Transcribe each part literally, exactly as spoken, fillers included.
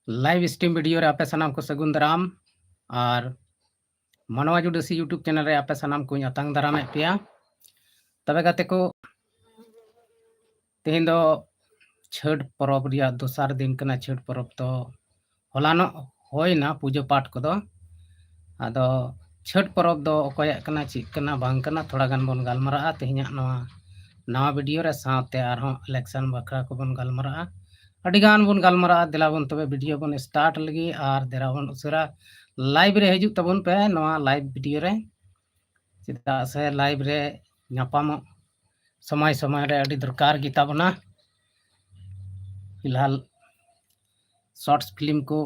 Live stream video ᱨᱮ ᱟᱯᱮ ᱥᱟᱱᱟᱢ ᱠᱚ ᱥᱟᱹᱜᱩᱱ ᱫᱟᱨᱟᱢ᱾ ᱟᱨ ᱢᱟᱱᱣᱟ ᱡᱩᱰᱟᱹᱥᱤ YouTube ᱪᱮᱱᱮᱞ ᱨᱮ ᱟᱯᱮ ᱥᱟᱱᱟᱢ ᱠᱚᱧ ᱟᱛᱟᱝ ᱫᱟᱨᱟᱢᱮᱫ ᱯᱮᱭᱟ᱾ ᱛᱚᱵᱮ ᱜᱟᱛᱮ ᱠᱚ, ᱛᱮᱦᱮᱧ ᱫᱚ ᱪᱷᱟᱹᱴ ᱯᱚᱨᱚᱵᱽ ᱨᱮᱭᱟᱜ ᱫᱚᱥᱟᱨ ᱫᱤᱱ ᱠᱟᱱᱟ᱾ ᱪᱷᱟᱹᱴ ᱯᱚᱨᱚᱵᱽ ᱫᱚ ᱦᱚᱞᱟᱱᱚᱜ ᱦᱩᱭᱱᱟ ᱯᱩᱡᱟᱹ ᱯᱟᱴ ᱠᱚᱫᱚ᱾ ᱟᱫᱚ ᱪᱷᱟᱹᱴ ᱯᱚᱨᱚᱵᱽ ᱫᱚ ᱚᱠᱚᱭᱟᱜ ᱠᱟᱱᱟ, ᱪᱮᱫ ᱠᱟᱱᱟ, ᱵᱟᱝ ᱠᱟᱱᱟ, ᱛᱷᱚᱲᱟ ᱜᱟᱱ ᱵᱚᱱ ᱜᱟᱞᱢᱟᱨᱟᱜᱼᱟ ᱛᱮᱦᱮᱧᱟᱜ ᱱᱚᱣᱟ ᱱᱟᱣᱟ ᱵᱷᱤᱰᱤᱭᱳ ᱨᱮ᱾ ᱥᱟᱶᱛᱮ ᱟᱨᱦᱚᱸ ᱤᱞᱮᱠᱥᱚᱱ ᱵᱟᱠᱷᱨᱟ ᱠᱚᱵᱚᱱ ᱜᱟᱞᱢᱟᱨᱟᱜᱼᱟ, ᱟᱹᱰᱤ ᱜᱟᱱ ᱵᱚᱱ ᱜᱟᱞᱢᱟᱨᱟᱜᱼᱟ᱾ ᱫᱮᱞᱟ ᱵᱚᱱ ᱛᱚᱵᱮ ᱵᱷᱤᱰᱤᱭᱳ ᱵᱚᱱ ᱥᱴᱟᱨᱴ ᱞᱮᱜᱮ ᱟᱨ ᱫᱮᱞᱟ ᱵᱚᱱ ᱩᱥᱟᱹᱨᱟ ᱞᱟᱭᱤᱵᱷ ᱨᱮ ᱦᱤᱡᱩᱜ ᱛᱟᱵᱚᱱ ᱯᱮ ᱱᱚᱣᱟ ᱞᱟᱭᱤᱵᱷ ᱵᱷᱤᱰᱤᱭᱳ ᱨᱮ, ᱪᱮᱫᱟᱜ ᱥᱮ ᱞᱟᱭᱤᱵᱷ ᱨᱮ ᱧᱟᱯᱟᱢᱚᱜ ᱥᱚᱢᱚᱭ ᱥᱚᱢᱚᱭ ᱨᱮ ᱟᱹᱰᱤ ᱫᱚᱨᱠᱟᱨ ᱜᱮ ᱛᱟᱵᱚᱱᱟ᱾ ᱯᱷᱤᱞᱦᱟᱞ ᱥᱚᱨᱴᱥ ᱯᱷᱤᱞᱢ ᱠᱚ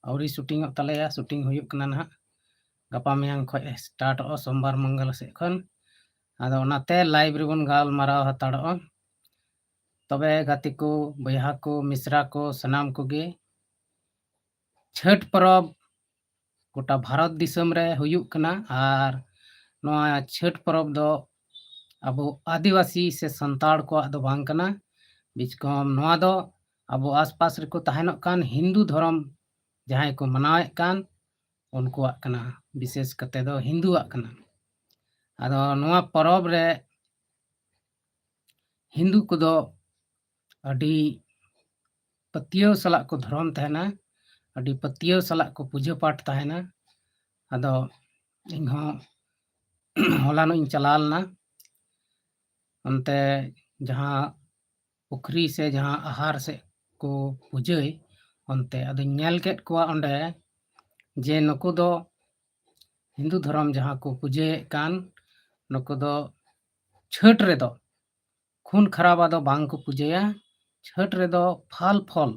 ᱟᱹᱣᱨᱤ ᱥᱩᱴᱤᱝᱚᱜ ᱛᱟᱞᱮᱭᱟ, ᱥᱩᱴᱤᱝ ᱦᱩᱭᱩᱜ ᱠᱟᱱᱟ ᱱᱟᱦᱟᱜ, ᱜᱟᱯᱟ ᱢᱮᱭᱟᱝ ᱠᱷᱚᱱ ᱥᱴᱟᱨᱴᱚᱜᱼᱟ, ᱥᱳᱢᱵᱟᱨ ᱢᱚᱝᱜᱚᱞ ᱥᱮᱫ ᱠᱷᱚᱱ᱾ ᱟᱫᱚ ᱚᱱᱟᱛᱮ ᱞᱟᱭᱤᱵᱷ ᱨᱮᱵᱚᱱ ᱜᱟᱞᱢᱟᱨᱟᱣ ᱦᱟᱛᱟᱲᱚᱜᱼᱟ᱾ ᱛᱚᱵᱮ ᱜᱟᱛᱮ ᱠᱚ, ᱵᱚᱭᱦᱟ ᱠᱚ, ᱢᱤᱥᱨᱟ ᱠᱚ, ᱥᱟᱱᱟᱢ ᱠᱚᱜᱮ ᱪᱷᱟᱹᱴ ᱯᱚᱨᱚᱵᱽ ᱜᱚᱴᱟ ᱵᱷᱟᱨᱚᱛ ᱫᱤᱥᱚᱢ ᱨᱮ ᱦᱩᱭᱩᱜ ᱠᱟᱱᱟ᱾ ᱟᱨ ᱱᱚᱣᱟ ᱪᱷᱟᱹᱴ ᱯᱚᱨᱚᱵᱽ ᱫᱚ ᱟᱵᱚ ᱟᱹᱫᱤᱵᱟᱹᱥᱤ ᱥᱮ ᱥᱟᱱᱛᱟᱲ ᱠᱚᱣᱟᱜ ᱫᱚ ᱵᱟᱝ ᱠᱟᱱᱟ᱾ ᱵᱤᱪᱠᱚᱢ ᱱᱚᱣᱟ ᱫᱚ ᱟᱵᱚ ᱟᱥᱯᱟᱥ ᱨᱮᱠᱚ ᱛᱟᱦᱮᱱᱚᱜ ᱠᱟᱱ ᱦᱤᱱᱫᱩ ᱫᱷᱚᱨᱚᱢ ᱡᱟᱦᱟᱸᱭ ᱠᱚ ᱢᱟᱱᱟᱣᱮᱫ ᱠᱟᱱ, ᱩᱱᱠᱩᱣᱟᱜ ᱠᱟᱱᱟ, ᱵᱤᱥᱮᱥ ᱠᱟᱛᱮ ᱫᱚ ᱦᱤᱱᱫᱩᱣᱟᱜ ᱠᱟᱱᱟ᱾ ᱟᱫᱚ ᱱᱚᱣᱟ ᱯᱚᱨᱚᱵᱽ ᱨᱮ ᱦᱤᱱᱫᱩ ᱠᱚᱫᱚ ᱟᱹᱰᱤ ᱯᱟᱹᱛᱭᱟᱹᱣ ᱥᱟᱞᱟᱜ ᱠᱚ ᱫᱷᱚᱨᱚᱢ ᱛᱟᱦᱮᱱᱟ, ᱟᱹᱰᱤ ᱯᱟᱹᱛᱭᱟᱹᱣ ᱥᱟᱞᱟᱜ ᱠᱚ ᱯᱩᱡᱟᱹ ᱯᱟᱴ ᱛᱟᱦᱮᱱᱟ᱾ ᱟᱫᱚ ᱤᱧᱦᱚᱸ ᱦᱚᱞᱟᱱᱚᱜ ᱤᱧ ᱪᱟᱞᱟᱣ ᱞᱮᱱᱟ ᱚᱱᱛᱮ ᱡᱟᱦᱟᱸ ᱯᱩᱠᱷᱨᱤ ᱥᱮ ᱡᱟᱦᱟᱸ ᱟᱦᱟᱨ ᱥᱮᱫ ᱠᱚ ᱯᱩᱡᱟᱹᱭ ᱚᱱᱛᱮ᱾ ᱟᱫᱚᱧ ᱧᱮᱞ ᱠᱮᱫ ᱠᱚᱣᱟ ᱚᱸᱰᱮ ᱡᱮ ᱱᱩᱠᱩ ᱫᱚ ᱦᱤᱱᱫᱩ ᱫᱷᱚᱨᱚᱢ ᱡᱟᱦᱟᱸ ᱠᱚ ᱯᱩᱡᱟᱹᱭᱮᱫ ᱠᱟᱱ, ᱱᱩᱠᱩ ᱫᱚ ᱪᱷᱟᱹᱴ ᱨᱮᱫᱚ ᱠᱷᱩᱱ ᱠᱷᱟᱨᱟᱵᱟ ᱫᱚ ᱵᱟᱝ ᱠᱚ ᱯᱩᱡᱟᱹᱭᱟ᱾ ᱪᱷᱟᱹᱴ ᱨᱮᱫᱚ ᱯᱷᱟᱞ ᱯᱷᱚᱞ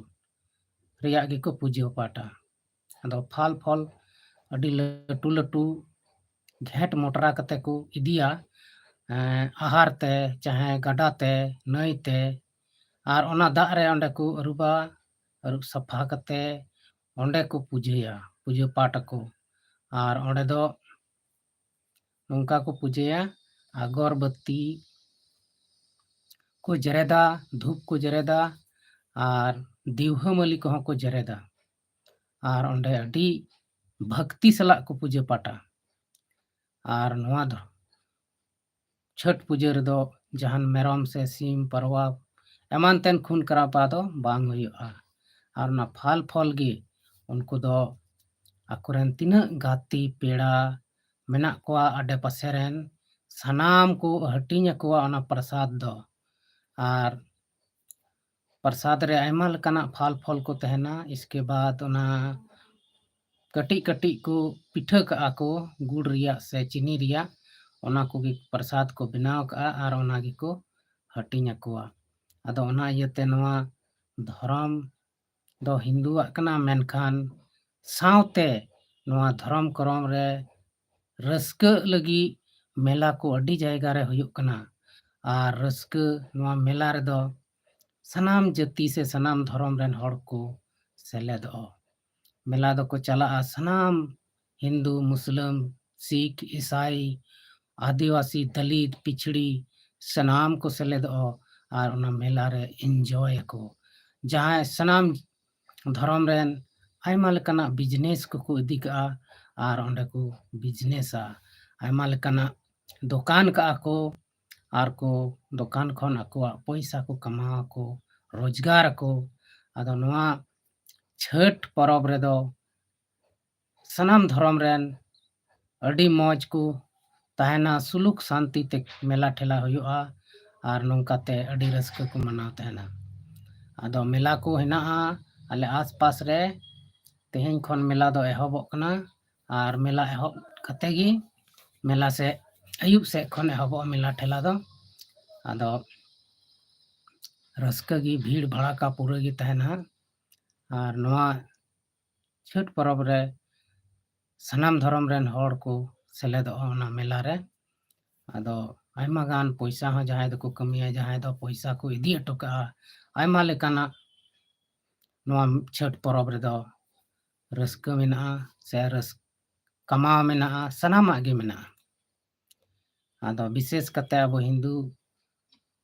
ᱨᱮᱭᱟᱜ ᱜᱮᱠᱚ ᱯᱩᱡᱟᱹ ᱯᱟᱴᱟ᱾ ᱟᱫᱚ ᱯᱷᱟᱞ ᱯᱷᱚᱞ ᱟᱹᱰᱤ ᱞᱟᱹᱴᱩ ᱞᱟᱹᱴᱩ ᱜᱷᱮᱸᱴ ᱢᱚᱴᱨᱟ ᱠᱟᱛᱮ ᱠᱚ ᱤᱫᱤᱭᱟ, ᱮᱸ, ᱟᱦᱟᱨ ᱛᱮ, ᱪᱟᱦᱮ ᱜᱟᱰᱟ ᱛᱮ, ᱱᱟᱹᱭ ᱛᱮ, ᱟᱨ ᱚᱱᱟ ᱫᱟᱜ ᱨᱮ ᱚᱸᱰᱮ ᱠᱚ ᱟᱹᱨᱩᱵᱟ᱾ ᱟᱹᱨᱩᱵ ᱥᱟᱯᱷᱟ ᱠᱟᱛᱮ ᱚᱸᱰᱮ ᱠᱚ ᱯᱩᱡᱟᱹᱭᱟ, ᱯᱩᱡᱟᱹ ᱯᱟᱴ ᱟᱠᱚ᱾ ᱟᱨ ᱚᱸᱰᱮ ᱫᱚ ᱱᱚᱝᱠᱟ ᱠᱚ ᱯᱩᱡᱟᱹᱭᱟ, ᱟᱜᱚᱨᱵᱟᱹᱛᱤ ᱠᱚ ᱡᱮᱨᱮᱫᱟ, ᱫᱷᱩᱯ ᱠᱚ ᱡᱮᱨᱮᱫᱟ, ᱟᱨ ᱫᱤᱣᱦᱟᱹ ᱢᱟᱹᱞᱤ ᱠᱚᱦᱚᱸ ᱠᱚ ᱡᱮᱨᱮᱫᱟ᱾ ᱟᱨ ᱚᱸᱰᱮ ᱟᱹᱰᱤ ᱵᱷᱟᱹᱠᱛᱤ ᱥᱟᱞᱟᱜ ᱠᱚ ᱯᱩᱡᱟᱹ ᱯᱟᱴᱟ᱾ ᱟᱨ ᱱᱚᱣᱟ ᱫᱚ ᱪᱷᱚᱴ ᱯᱩᱡᱟᱹ ᱨᱮᱫᱚ ᱡᱟᱦᱟᱱ ᱢᱮᱨᱚᱢ ᱥᱮ ᱥᱤᱢ, ᱯᱟᱨᱣᱟ ᱮᱢᱟᱱ ᱛᱮᱱ ᱠᱷᱩᱱ ᱠᱟᱨᱟᱯᱟ ᱫᱚ ᱵᱟᱝ ᱦᱩᱭᱩᱜᱼᱟ᱾ ᱟᱨ ᱚᱱᱟ ᱯᱷᱟᱞ ᱯᱷᱚᱞ ᱜᱮ ᱩᱱᱠᱩ ᱫᱚ ᱟᱠᱚᱨᱮᱱ ᱛᱤᱱᱟᱹᱜ ᱜᱟᱛᱮ ᱯᱮᱲᱟ ᱢᱮᱱᱟᱜ ᱠᱚᱣᱟ ᱟᱰᱮ ᱯᱟᱥᱮ ᱨᱮᱱ, ᱥᱟᱱᱟᱢ ᱠᱚ ᱦᱟᱹᱴᱤᱧ ᱟᱠᱚᱣᱟ ᱚᱱᱟ ᱯᱨᱚᱥᱟᱫ ᱫᱚ᱾ ᱟᱨ ᱯᱨᱚᱥᱟᱫ ᱨᱮ ᱟᱭᱢᱟ ᱞᱮᱠᱟᱱᱟᱜ ᱯᱷᱟᱞ ᱯᱷᱚᱞ ᱠᱚ ᱛᱟᱦᱮᱱᱟ᱾ ᱤᱥᱠᱮ ᱵᱟᱫ ᱚᱱᱟ ᱠᱟᱹᱴᱤᱡ ᱠᱟᱹᱴᱤᱡ ᱠᱚ ᱯᱤᱴᱷᱟᱹ ᱠᱟᱜᱼᱟ ᱠᱚ ᱜᱩᱲ ᱨᱮᱭᱟᱜ ᱥᱮ ᱪᱤᱱᱤ ᱨᱮᱭᱟᱜ, ᱚᱱᱟ ᱠᱚᱜᱮ ᱯᱨᱚᱥᱟᱫ ᱠᱚ ᱵᱮᱱᱟᱣ ᱠᱟᱜᱼᱟ ᱟᱨ ᱚᱱᱟ ᱜᱮᱠᱚ ᱦᱟᱹᱴᱤᱧ ᱟᱠᱚᱣᱟ᱾ ᱟᱫᱚ ᱚᱱᱟ ᱤᱭᱟᱹᱛᱮ ᱱᱚᱣᱟ ᱫᱷᱚᱨᱚᱢ ᱫᱚ ᱦᱤᱱᱫᱩᱣᱟᱜ ᱠᱟᱱᱟ, ᱢᱮᱱᱠᱷᱟᱱ ᱥᱟᱶᱛᱮ ᱱᱚᱣᱟ ᱫᱷᱚᱨᱚᱢ ᱠᱚᱨᱚᱢ ᱨᱮ ᱨᱟᱹᱥᱠᱟᱹᱜ ᱞᱟᱹᱜᱤᱫ ᱢᱮᱞᱟ ᱠᱚ ᱟᱹᱰᱤ ᱡᱟᱭᱜᱟ ᱨᱮ ᱦᱩᱭᱩᱜ ᱠᱟᱱᱟ᱾ ᱟᱨ ᱨᱟᱹᱥᱠᱟᱹ, ᱱᱚᱣᱟ ᱢᱮᱞᱟ ᱨᱮᱫᱚ ᱥᱟᱱᱟᱢ ᱡᱟᱹᱛᱤ ᱥᱮ ᱥᱟᱱᱟᱢ ᱫᱷᱚᱨᱚᱢ ᱨᱮᱱ ᱦᱚᱲ ᱠᱚ ᱥᱮᱞᱮᱫᱚᱜᱼᱟ᱾ ᱢᱮᱞᱟ ᱫᱚᱠᱚ ᱪᱟᱞᱟᱜᱼᱟ ᱥᱟᱱᱟᱢ ᱦᱤᱱᱫᱩ, ᱢᱩᱥᱞᱟᱹᱢ, ᱥᱤᱠᱷ, ᱤᱥᱟᱭ, ᱟᱹᱫᱤᱵᱟᱹᱥᱤ, ᱫᱟᱹᱞᱤᱛ, ᱯᱤᱪᱷᱲᱤ, ᱥᱟᱱᱟᱢ ᱠᱚ ᱥᱮᱞᱮᱫᱚᱜᱼᱟ ᱟᱨ ᱚᱱᱟ ᱢᱮᱞᱟ ᱨᱮ ᱤᱱᱡᱚᱭ ᱟᱠᱚ᱾ ᱡᱟᱦᱟᱸᱭ ᱥᱟᱱᱟᱢ ᱫᱷᱚᱨᱚᱢ ᱨᱮᱱ ᱟᱭᱢᱟ ᱞᱮᱠᱟᱱᱟᱜ ᱵᱤᱡᱽᱱᱮᱥ ᱠᱚᱠᱚ ᱤᱫᱤ ᱠᱟᱜᱼᱟ ᱟᱨ ᱚᱸᱰᱮ ᱠᱚ ᱵᱤᱡᱽᱱᱮᱥᱟ᱾ ᱟᱭᱢᱟ ᱞᱮᱠᱟᱱᱟᱜ ᱫᱚᱠᱟᱱ ᱠᱟᱜᱼᱟ ᱠᱚ ᱟᱨ ᱠᱚ ᱫᱚᱠᱟᱱ ᱠᱷᱚᱱ ᱟᱠᱚᱣᱟᱜ ᱯᱚᱭᱥᱟ ᱠᱚ ᱠᱟᱢᱟᱣ ᱟᱠᱚ, ᱨᱳᱡᱽᱜᱟᱨ ᱟᱠᱚ᱾ ᱟᱫᱚ ᱱᱚᱣᱟ ᱪᱷᱟᱹᱴ ᱯᱚᱨᱚᱵᱽ ᱨᱮᱫᱚ ᱥᱟᱱᱟᱢ ᱫᱷᱚᱨᱚᱢ ᱨᱮᱱ ᱟᱹᱰᱤ ᱢᱚᱡᱽ ᱠᱚ ᱛᱟᱦᱮᱱᱟ, ᱥᱩᱞᱩᱠ ᱥᱟᱱᱛᱤ ᱛᱮ ᱢᱮᱞᱟ ᱴᱷᱮᱞᱟ ᱦᱩᱭᱩᱜᱼᱟ ᱟᱨ ᱱᱚᱝᱠᱟᱛᱮ ᱟᱹᱰᱤ ᱨᱟᱹᱥᱠᱟᱹ ᱠᱚ ᱢᱟᱱᱟᱣ ᱛᱟᱦᱮᱱᱟ᱾ ᱟᱫᱚ ᱢᱮᱞᱟ ᱠᱚ ᱦᱮᱱᱟᱜᱼᱟ ᱟᱞᱮ ᱟᱥᱯᱟᱥ ᱨᱮ᱾ ᱛᱮᱦᱮᱧ ᱠᱷᱚᱱ ᱢᱮᱞᱟ ᱫᱚ ᱮᱦᱚᱵᱚᱜ ᱠᱟᱱᱟ ᱟᱨ ᱢᱮᱞᱟ ᱮᱦᱚᱵ ᱠᱟᱛᱮ ᱜᱮ ᱢᱮᱞᱟ ᱥᱮᱫ, ᱟᱹᱭᱩᱵ ᱥᱮᱫ ᱠᱷᱚᱱ ᱮᱦᱚᱵᱚᱜᱼᱟ ᱢᱮᱞᱟ ᱴᱷᱮᱞᱟ ᱫᱚ᱾ ᱟᱫᱚ ᱨᱟᱹᱥᱠᱟᱹ ᱜᱮ, ᱵᱷᱤᱲ ᱵᱷᱟᱲᱟᱠᱟ ᱯᱩᱨᱟᱹ ᱜᱮ ᱛᱟᱦᱮᱱᱟ᱾ ᱟᱨ ᱱᱚᱣᱟ ᱪᱷᱟᱹᱴ ᱯᱚᱨᱚᱵᱽ ᱨᱮ ᱥᱟᱱᱟᱢ ᱫᱷᱚᱨᱚᱢ ᱨᱮᱱ ᱦᱚᱲ ᱠᱚ ᱥᱮᱞᱮᱫᱚᱜᱼᱟ ᱚᱱᱟ ᱢᱮᱞᱟ ᱨᱮ᱾ ᱟᱫᱚ ᱟᱭᱢᱟ ᱜᱟᱱ ᱯᱚᱭᱥᱟ ᱦᱚᱸ ᱡᱟᱦᱟᱸᱭ ᱫᱚᱠᱚ ᱠᱟᱹᱢᱤᱭᱟ, ᱡᱟᱦᱟᱸᱭ ᱫᱚ ᱯᱚᱭᱥᱟ ᱠᱚ ᱤᱫᱤ ᱦᱚᱴᱚ ᱠᱟᱜᱼᱟ, ᱟᱭᱢᱟ ᱞᱮᱠᱟᱱᱟᱜ ᱱᱚᱣᱟ ᱪᱷᱟᱹᱴ ᱯᱚᱨᱚᱵᱽ ᱨᱮᱫᱚ ᱨᱟᱹᱥᱠᱟᱹ ᱢᱮᱱᱟᱜᱼᱟ ᱥᱮ ᱨᱟᱹᱥ-, ᱠᱟᱢᱟᱣ ᱢᱮᱱᱟᱜᱼᱟ, ᱥᱟᱱᱟᱢᱟᱜ ᱜᱮ ᱢᱮᱱᱟᱜᱼᱟ᱾ ᱟᱫᱚ ᱵᱤᱥᱮᱥ ᱠᱟᱛᱮ ᱟᱵᱚ ᱦᱤᱱᱫᱩ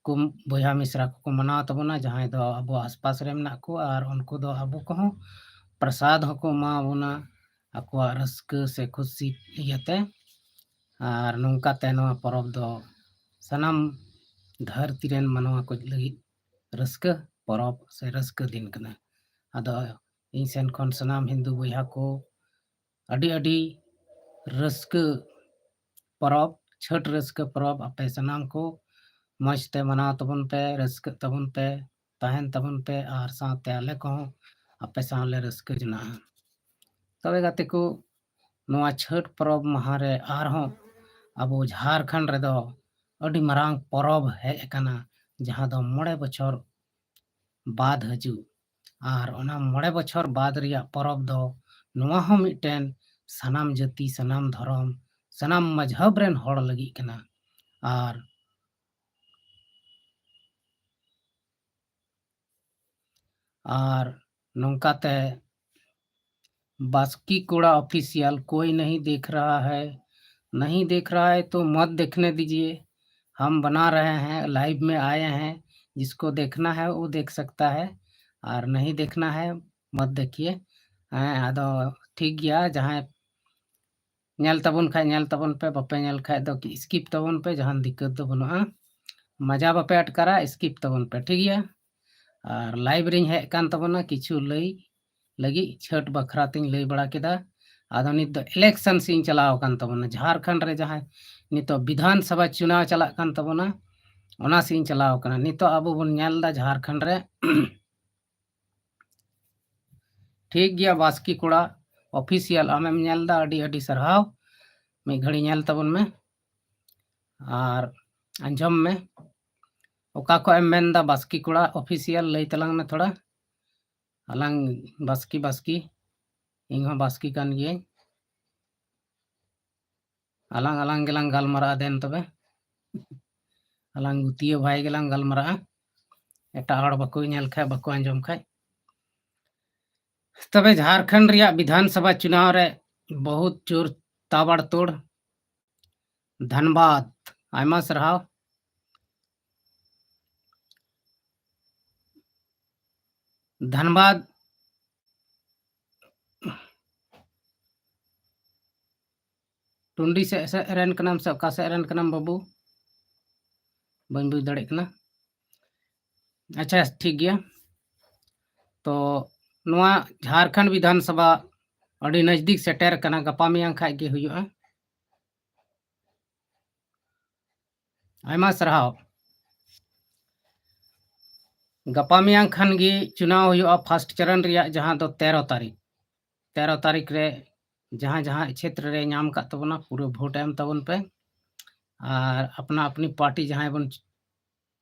ᱠᱚ ᱵᱚᱭᱦᱟ ᱢᱤᱥᱨᱟ ᱠᱚᱠᱚ ᱢᱟᱱᱟᱣ ᱛᱟᱵᱚᱱᱟ, ᱡᱟᱦᱟᱸᱭ ᱫᱚ ᱟᱵᱚ ᱟᱥᱯᱟᱥ ᱨᱮ ᱢᱮᱱᱟᱜ ᱠᱚᱣᱟ, ᱟᱨ ᱩᱱᱠᱩ ᱫᱚ ᱟᱵᱚ ᱠᱚᱦᱚᱸ ᱯᱨᱚᱥᱟᱫ ᱦᱚᱸᱠᱚ ᱮᱢᱟ ᱵᱚᱱᱟ ᱟᱠᱚᱣᱟᱜ ᱨᱟᱹᱥᱠᱟᱹ ᱥᱮ ᱠᱷᱩᱥᱤ ᱤᱭᱟᱹᱛᱮ᱾ ᱟᱨ ᱱᱚᱝᱠᱟᱛᱮ ᱱᱚᱣᱟ ᱯᱚᱨᱚᱵᱽ ᱫᱚ ᱥᱟᱱᱟᱢ ᱫᱷᱟᱹᱨᱛᱤ ᱨᱮᱱ ᱢᱟᱱᱣᱟ ᱠᱚ ᱞᱟᱹᱜᱤᱫ ᱨᱟᱹᱥᱠᱟᱹ ᱯᱚᱨᱚᱵᱽ ᱥᱮ ᱨᱟᱹᱥᱠᱟᱹ ᱫᱤᱱ ᱠᱟᱱᱟ᱾ ᱟᱫᱚ ᱤᱧ ᱥᱮᱱ ᱠᱷᱚᱱ ᱥᱟᱱᱟᱢ ᱦᱤᱱᱫᱩ ᱵᱚᱭᱦᱟ ᱠᱚ ᱟᱹᱰᱤ ᱟᱹᱰᱤ ᱨᱟᱹᱥᱠᱟᱹ ᱯᱚᱨᱚᱵᱽ, ᱪᱷᱟᱹᱴ ᱨᱟᱹᱥᱠᱟᱹ ᱯᱚᱨᱚᱵᱽ ᱟᱯᱮ ᱥᱟᱱᱟᱢ ᱠᱚ ᱢᱚᱡᱽ ᱛᱮ ᱢᱟᱱᱟᱣ ᱛᱟᱵᱚᱱ ᱯᱮ, ᱨᱟᱹᱥᱠᱟᱹᱜ ᱛᱟᱵᱚᱱ ᱯᱮ, ᱛᱟᱦᱮᱱ ᱛᱟᱵᱚᱱ ᱯᱮ, ᱟᱨ ᱥᱟᱶᱛᱮ ᱟᱞᱮ ᱠᱚᱦᱚᱸ ᱟᱯᱮ ᱥᱟᱶ ᱞᱮ ᱨᱟᱹᱥᱠᱟᱹ ᱡᱚᱱᱟᱜᱼᱟ᱾ ᱛᱚᱵᱮ ᱜᱟᱛᱮ ᱠᱚ, ᱱᱚᱣᱟ ᱪᱷᱟᱹᱴ ᱯᱚᱨᱚᱵᱽ ᱢᱟᱦᱟ ᱨᱮ ᱟᱨᱦᱚᱸ ᱟᱵᱚ ᱡᱷᱟᱲᱠᱷᱚᱸᱰ ᱨᱮᱫᱚ ᱟᱹᱰᱤ ᱢᱟᱨᱟᱝ ᱯᱚᱨᱚᱵᱽ ᱦᱮᱡ ᱟᱠᱟᱱᱟ, ᱡᱟᱦᱟᱸ ᱫᱚ ᱢᱚᱬᱮ ᱵᱚᱪᱷᱚᱨ ᱵᱟᱫ ᱦᱤᱡᱩᱜ᱾ ᱟᱨ ᱚᱱᱟ ᱢᱚᱬᱮ ᱵᱚᱪᱷᱚᱨ ᱵᱟᱫ ᱨᱮᱭᱟᱜ ᱯᱚᱨᱚᱵᱽ ᱫᱚ ᱱᱚᱣᱟ ᱦᱚᱸ ᱢᱤᱫᱴᱮᱱ ᱥᱟᱱᱟᱢ ᱡᱟᱹᱛᱤ, ᱥᱟᱱᱟᱢ ᱫᱷᱚᱨᱚᱢ, ᱥᱟᱱᱟᱢ ᱢᱟᱡᱷᱟᱵ ᱨᱮᱱ ᱦᱚᱲ ᱞᱟᱹᱜᱤᱫ ᱠᱟᱱᱟ᱾ ᱟᱨ ᱟᱨ ᱱᱚᱝᱠᱟᱛᱮ ᱵᱟᱥᱠᱤ ᱠᱚᱲᱟ Official कोई नहीं देख रहा है, नहीं देख रहा है तो मत देखने दीजिए। हम बना रहे हैं, लाइव में आए हैं, जिसको देखना है वो देख सकता है, और नहीं देखना है मत देखिए। ᱦᱮᱸ, ᱟᱫᱚ ᱴᱷᱤᱠ ᱜᱮᱭᱟ, ᱡᱟᱦᱟᱸᱭ ᱧᱮᱞ ᱛᱟᱵᱚᱱ ᱠᱷᱟᱡ ᱧᱮᱞ ᱛᱟᱵᱚᱱ ᱯᱮ, ᱵᱟᱯᱮ ᱧᱮᱞ ᱠᱷᱟᱡ ᱫᱚ skip ᱛᱟᱵᱚᱱ ᱯᱮ, ᱡᱟᱦᱟᱱ ᱫᱤᱠᱠᱟᱹᱛ ᱫᱚ ᱵᱟᱹᱱᱩᱜᱼᱟ, ᱢᱟᱡᱟ ᱵᱟᱯᱮ ᱟᱴᱠᱟᱨᱟ, skip ᱛᱟᱵᱚᱱ ᱯᱮ, ᱴᱷᱤᱠ ᱜᱮᱭᱟ? ᱟᱨ live ᱨᱤᱧ ᱦᱮᱡ ᱟᱠᱟᱱ ᱛᱟᱵᱚᱱᱟ ᱠᱤᱪᱷᱩ ᱞᱟᱹᱭ ᱞᱟᱹᱜᱤᱫ, ᱪᱷᱟᱹᱴ ᱵᱟᱠᱷᱨᱟ ᱛᱤᱧ ᱞᱟᱹᱭ ᱵᱟᱲᱟ ᱠᱮᱫᱟ᱾ ᱟᱫᱚ ᱱᱤᱛ ᱫᱚ election ᱥᱮᱫ ᱤᱧ ᱪᱟᱞᱟᱣ ᱟᱠᱟᱱ ᱛᱟᱵᱚᱱᱟ, ᱡᱷᱟᱲᱠᱷᱚᱸᱰ ᱨᱮ ᱡᱟᱦᱟᱸ ᱱᱤᱛᱚᱜ ᱵᱤᱫᱷᱟᱱ ᱥᱚᱵᱷᱟ ᱪᱩᱱᱟᱣ ᱪᱟᱞᱟᱜ ᱠᱟᱱ ᱛᱟᱵᱚᱱᱟ, ᱚᱱᱟ ᱥᱮᱫ ᱤᱧ ᱪᱟᱞᱟᱣ ᱟᱠᱟᱱᱟ᱾ ᱱᱤᱛᱚᱜ ᱟᱵᱚ ᱵᱚᱱ ᱧᱮᱞ ᱮᱫᱟ ᱡᱷᱟᱲᱠᱷᱚᱸᱰ ᱨᱮ ᱴᱷᱤᱠ ᱜᱮᱭᱟ, ᱵᱟᱥᱠᱤ ᱠᱚᱲᱟ Official, ᱟᱢᱮᱢ ᱧᱮᱞ ᱮᱫᱟ, ᱟᱹᱰᱤ ᱟᱹᱰᱤ ᱥᱟᱨᱦᱟᱣ᱾ ᱢᱤᱫ ᱜᱷᱟᱹᱲᱤ ᱧᱮᱞ ᱛᱟᱵᱚᱱ ᱢᱮ ᱟᱨ ᱟᱸᱡᱚᱢ ᱢᱮ᱾ ᱚᱠᱟ ᱠᱷᱚᱡ ᱮᱢ ᱢᱮᱱ ᱮᱫᱟ ᱵᱟᱥᱠᱤ ᱠᱚᱲᱟ Official? ᱞᱟᱹᱭ ᱛᱟᱞᱟᱝ ᱢᱮ ᱛᱷᱚᱲᱟ᱾ ᱟᱞᱟᱝ ᱵᱟᱥᱠᱤ ᱵᱟᱥᱠᱤ, ᱤᱧ ᱦᱚᱸ ᱵᱟᱥᱠᱤ ᱠᱟᱱ ᱜᱤᱭᱟᱹᱧ᱾ ᱟᱞᱟᱝ ᱟᱞᱟᱝ ᱜᱮᱞᱟᱝ ᱜᱟᱞᱢᱟᱨᱟᱜᱼᱟ ᱫᱮᱱ ᱛᱚᱵᱮ᱾ ᱟᱞᱟᱝ ᱜᱩᱛᱤᱭᱟᱹ ᱵᱷᱟᱭ ᱜᱮᱞᱟᱝ ᱜᱟᱞᱢᱟᱨᱟᱜᱼᱟ᱾ ᱮᱴᱟᱜ ᱦᱚᱲ ᱵᱟᱠᱚ ᱧᱮᱞ ᱠᱷᱟᱡ, ᱵᱟᱠᱚ ᱟᱸᱡᱚᱢ ᱠᱷᱟᱡ᱾ ᱛᱚᱵᱮ ᱡᱷᱟᱲᱠᱷᱚᱸᱰ ᱨᱮᱭᱟᱜ ᱵᱤᱫᱷᱟᱱ ᱥᱚᱵᱷᱟ ᱪᱩᱱᱟᱣ ᱨᱮ ᱵᱚᱦᱩᱛ ᱡᱳᱨ ᱛᱟᱵᱟᱲᱛᱳᱲ᱾ ᱫᱷᱟᱱᱵᱟᱫᱽ, ᱟᱭᱢᱟ ᱥᱟᱨᱦᱟᱣ᱾ ᱫᱷᱟᱱᱵᱟᱫᱽ ᱴᱩᱱᱰᱤ ᱥᱮᱫ, ᱥᱮᱫ ᱨᱮᱱ ᱠᱟᱱᱟᱢ ᱥᱮ ᱚᱠᱟ ᱥᱮᱫ ᱨᱮᱱ ᱠᱟᱱᱟᱢ ᱵᱟᱹᱵᱩ? ᱵᱟᱹᱧ ᱵᱩᱡᱽ ᱫᱟᱲᱮᱭᱟᱜ ᱠᱟᱱᱟ᱾ ᱟᱪᱪᱷᱟ, ᱴᱷᱤᱠ ᱜᱮᱭᱟ᱾ ᱛᱚ ᱱᱚᱣᱟ ᱡᱷᱟᱲᱠᱷᱚᱸᱰ ᱵᱤᱫᱷᱟᱱ ᱥᱚᱵᱷᱟ ᱟᱹᱰᱤ ᱱᱟᱡᱽᱫᱤᱠ ᱥᱮᱴᱮᱨ ᱠᱟᱱᱟ, ᱜᱟᱯᱟ ᱢᱮᱭᱟᱝ ᱠᱷᱟᱡ ᱜᱮ ᱦᱩᱭᱩᱜᱼᱟ᱾ ᱟᱭᱢᱟ ᱥᱟᱨᱦᱟᱣ᱾ ᱜᱟᱯᱟ ᱢᱮᱭᱟᱝ ᱠᱷᱟᱱ ᱜᱮ ᱪᱩᱱᱟᱣ ᱦᱩᱭᱩᱜᱼᱟ ᱯᱷᱟᱥᱴ ᱪᱚᱨᱚᱱ ᱨᱮᱭᱟᱜ, ᱡᱟᱦᱟᱸ ᱫᱚ ᱛᱮᱨᱚ ᱛᱟᱹᱨᱤᱠᱷ᱾ ᱛᱮᱨᱚ ᱛᱟᱹᱨᱤᱠᱷ ᱨᱮ ᱡᱟᱦᱟᱸ ᱡᱟᱦᱟᱸ ᱪᱷᱮᱛᱨᱚ ᱨᱮ ᱧᱟᱢ ᱟᱠᱟᱫ ᱛᱟᱵᱚᱱᱟ, ᱯᱩᱨᱟᱹ ᱵᱷᱳᱴ ᱮᱢ ᱛᱟᱵᱚᱱ ᱯᱮ᱾ ᱟᱨ ᱟᱯᱱᱟ ᱟᱯᱱᱤ ᱯᱟᱨᱴᱤ ᱡᱟᱦᱟᱸᱭ ᱵᱚᱱ